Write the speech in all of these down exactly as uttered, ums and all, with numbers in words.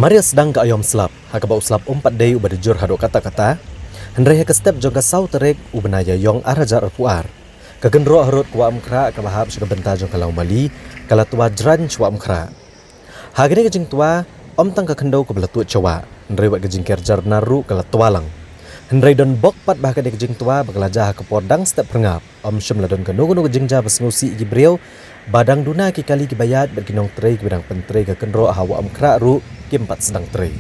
Mar ïa sdang ka aïom slap, ha kaba u slap um pat dei uba da jur haduh katta katta, hynrei ha ka step jong ka saw tarik u bnai Ïaïong ar hajar arphew ar, ka kynroh harud ka Wah Umkhrah kaba hap sha ka bynta jong ka Lawmali ka la twa jraiñ sha Wah Umkhrah. Ha kane ka jingtwa, ym tang ka khyndew kaba la tuid sha wah, hynrei wat ka jingker jar bnar ruh ka la twa lang. Hynrei don bok pat ba ha kane ka jingtwa ba ka la jia ha ka por dang step phyrngap, ym shym la don kano kano ka jingjia ba sngewsih ïa ki briew, ba dang duna ki kali kiba ïaid bad ki nongtrei kiba dang pyntrei ka kynroh ha Wah Umkhrah ruh kim pat sdang trei.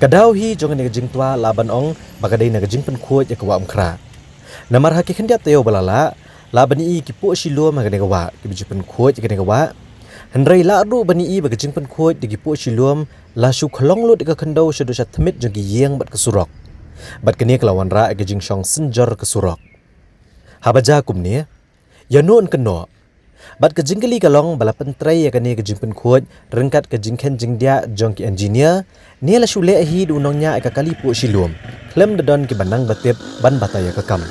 Ka daw hi jong kane ka jingtwa lah ban ong ba ka dei na ka jingpynkhuid ïa ka Wah Umkhrah. Namar ha ki khyndiat taïew ba la lah, lah ban ïohi ki puh shilum ha kane ka wah kiba ju pynkhuid ïa kane ka wah. Hynrei lah ruh ban ïohi ba ka jingpynkhuid da ki puh shilum la shu khlong lut ïa ka khyndew shaduh sha thmit jong ki ïing bad ka surok. Bad kane ka la wanrah ïa ka jingshong synjor ka surok. Haba jia kumne, ïano yn kynnoh? Bad ka jingkylli ka long ba la pyntrei ïa kane ka jingpynkhuid ryngkat ka jingkheiñ jingdiah jong ki engineer, ne la shu leh hi da u nongñiah ïa ka kali puh shilum, khlem da don kiba nang ba tip ban batai ïa ka kam.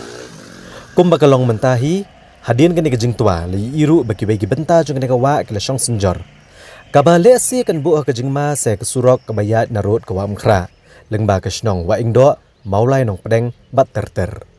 Kumba ka long mynta hi, hadien kane ka jingtwa la ïohi ruh ba kiwei ki bynta jong kane ka wah ki la shong synjor, kaba lehse kan buh ha ka jingma sa ïa ka surok kaba ïaid narud ka Wah Umkhrah, lyngba ka shnong Wah Ingdoh, Mawlai Nongpdeng bad ter ter.